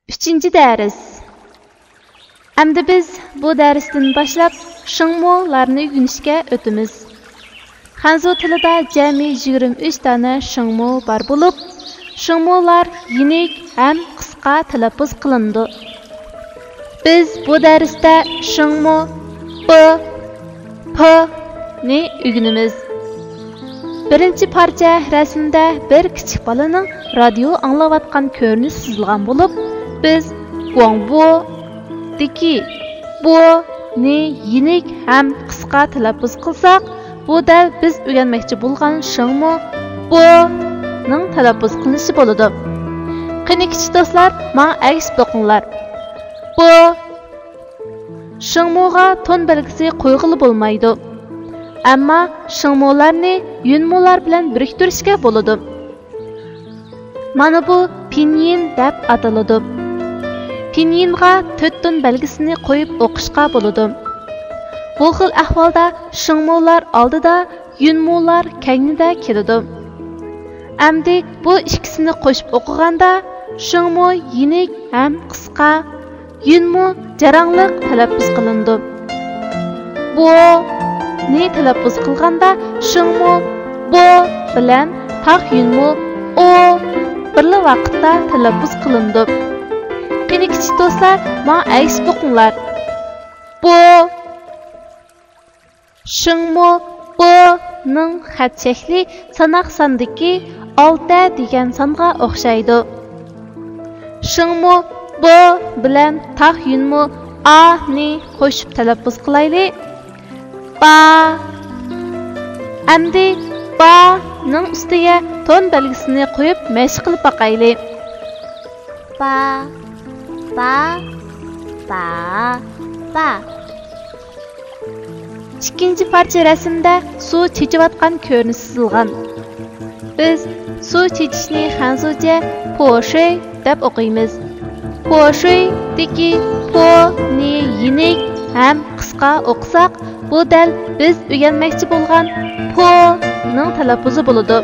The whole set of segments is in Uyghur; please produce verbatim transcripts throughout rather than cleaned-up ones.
ئۈچىنچى دەرس. ئەمدى بىز بۇ دەرستىن باشلاپ شىڭمۇلارنى ئۆگىنىشكە ئۆتىمىز. خەنزۇ تىلىدا جەمئىي يىگىرمە ئۈچ دانە شىڭمۇ بار بولۇپ، شىڭمۇلار يېنىك ھەم قىسقا تەلەپپۇز قىلىنىدۇ. بىز بۇ دەرستە شىڭمۇ ب، پ نى ئۆگىنىمىز. بىرىنچى پارچە رەسىمدە بىر كىچىك بالىنىڭ رادىيو ئاڭلاۋاتقان كۆرۈنۈشى سىزىلغان بولۇپ، بىز گۇاڭبۇدىكى بۇ نى يېنىك ھەم قىسقا تەلەپپۇز قىلساق، بۇ دەل بىز ئۆگەنمەكچى بولغان شىڭمۇ بۇ نىڭ تەلەپپۇز قىلىنىشى بولىدۇ. قېنى، كىچىك دوستلار، ماڭا ئەگىشىپ ئوقۇڭلار. بۇ شىڭمۇغا تون بەلگىسى قويغىلى بولمايدۇ. ئەمما شىڭمۇلارنى يۈنمۇلار بىلەن بىرىكتۈرۈشكە بولىدۇ. مانا بۇ پىنيىن دەپ ئاتىلىدۇ. پىنيىنغا تۆت تون بەلگىسىنى قويۇپ ئوقۇشقا بولىدۇ. بۇ خىل ئەھۋالدا شىڭمۇلار ئالدىدا، يۈنمۇلار كەينىدە كېلىدۇ. ئەمدى بۇ ئىككىسىنى قوشۇپ ئوقۇغاندا، شىڭمۇ يېنىك ھەم قىسقا، يۈنمۇ جاراڭلىق تەلەپپۇز قىلىنىدۇ. بۇ نى تەلەپپۇز قىلغاندا، شىڭمۇ بۇ بىلەن تاخ يۈنمۇ ئو بىرلا ۋاقىتتا تەلەپپۇز قىلىنىدۇ. قېنى، كىچىك دوستلار، ماڭا ئەگىشىپ ئوقۇڭلار. بۇ شىڭمۇ بۇ نىڭ خەت شەكلى ساناق ساندىكى ئالتە دېگەن سانغا ئوخشايدۇ. شىڭمۇ بۇ بىلەن تاخ يۈنمۇ ئا نى قوشۇپ تەلەپپۇز قىلايلى. با. ئەمدى با نىڭ ئۈستىگە تون بەلگىسىنى قويۇپ مەشىق قىلىپ باقايلى. با، با، با، با. ئىككىنچى پارچە رەسىمدە سۇ چېچىۋاتقان كۆرۈنۈش سىزىلغان. بىز سۇ چېچىشنى خەنزۇچە پوشۇي دەپ ئوقۇيمىز. پوشۇيدىكى پو نى يېنىك ھەم قىسقا ئوقۇساق، بۇ دەل بىز ئۆگەنمەكچى بولغان پو نىڭ تەلەپپۇزى بولىدۇ.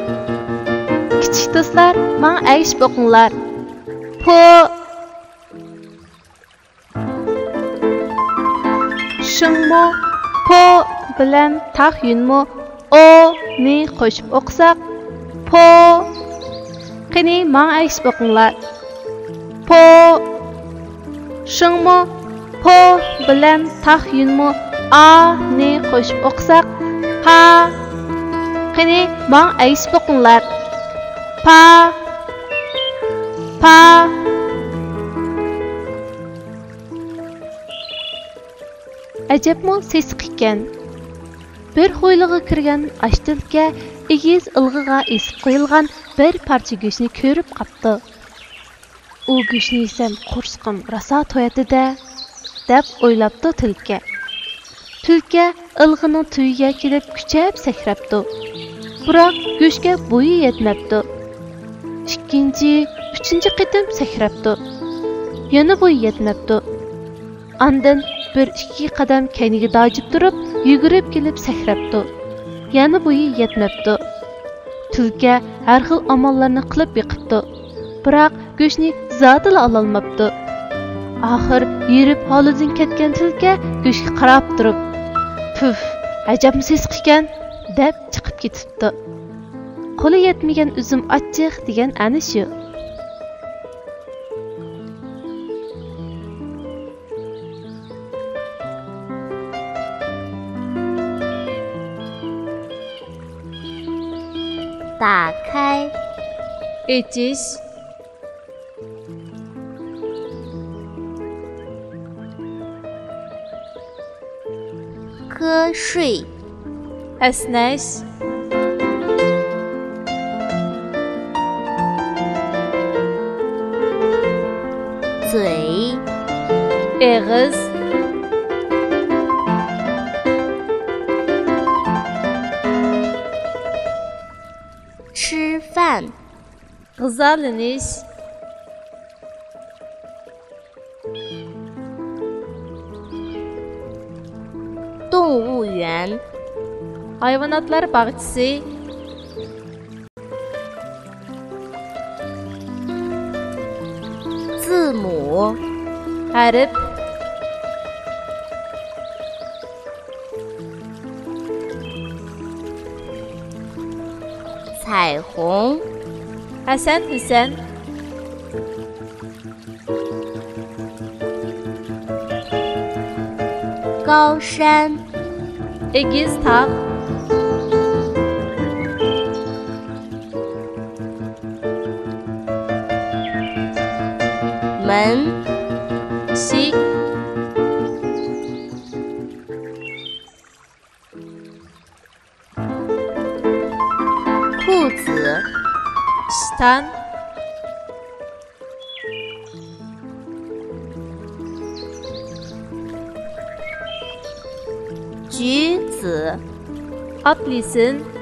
كىچىك دوستلار، ماڭا ئەگىشىپ ئوقۇڭلار. پو. شىڭمۇ پو بىلەن تاخ يۈنمۇ ئو نى قوشۇپ ئوقۇساق، پو. قېنى، ماڭا ئەگىشىپ ئوقۇڭلار. پو. شىڭمۇ پو بىلەن تاخ يۈنمۇ ئا نى قوشۇپ ئوقۇساق، پا. قېنى، ماڭا ئەگىشىپ ئوقۇڭلار. پا. پا. ئەجەبمۇ سېسىق ئىكەن. بىر ھويلىغا كىرگەن ئاچ تۈلكە ئېگىز ئىلغىغا ئېسىپ قويۇلغان بىر پارچە گۆشنى كۆرۈپ قاپتۇ. «ئۇ گۆشنى يېسەم، قورسىقىم راسا توياتتى-دە» دەپ ئويلاپتۇ تۈلكە. تۈلكە ئىلغىنىڭ تۈۋىگە كېلىپ كۈچەپ سەكرەپتۇ. بىراق گۆشكە بويى يەتمەپتۇ. ئىككىنچى، ئۈچىنچى قېتىم سەكرەپتۇ. يەنە بويى يەتمەپتۇ. ئاندىن بىر ئىككى قەدەم كەينىگە داجىپ تۇرۇپ، يۈگۈرۈپ كېلىپ سەكرەپتۇ. يەنە بويى يەتمەپتۇ. تۈلكە ھەر خىل ئاماللارنى قىلىپ بېقىپتۇ. بىراق گۆشنى زادىلا ئالالماپتۇ. ئاخىر ھېرىپ ھالىدىن كەتكەن تۈلكە گۆشكە قاراپ تۇرۇپ، «پۈف، ئەجەبمۇ سېسىق ئىكەن» دەپ چىقىپ كېتىپتۇ. «قولى يەتمىگەن ئۈزۈم ئاچچىق» دېگەن ئەنە شۇ. 打开 ئېچىش. 瞌睡 ئەسنەش. 嘴 ئېغىز. 吃饭 غىزالىنىش. 动物园 ھايۋاناتلار باغچىسى. 字母 ھەرپ. 彩虹 ھەسەن ھۈسەن. 高山 ئېگىز تاغ. 门 ئىشىك. 兔子 ئىشتان. 橘子 ئاپېلسىن.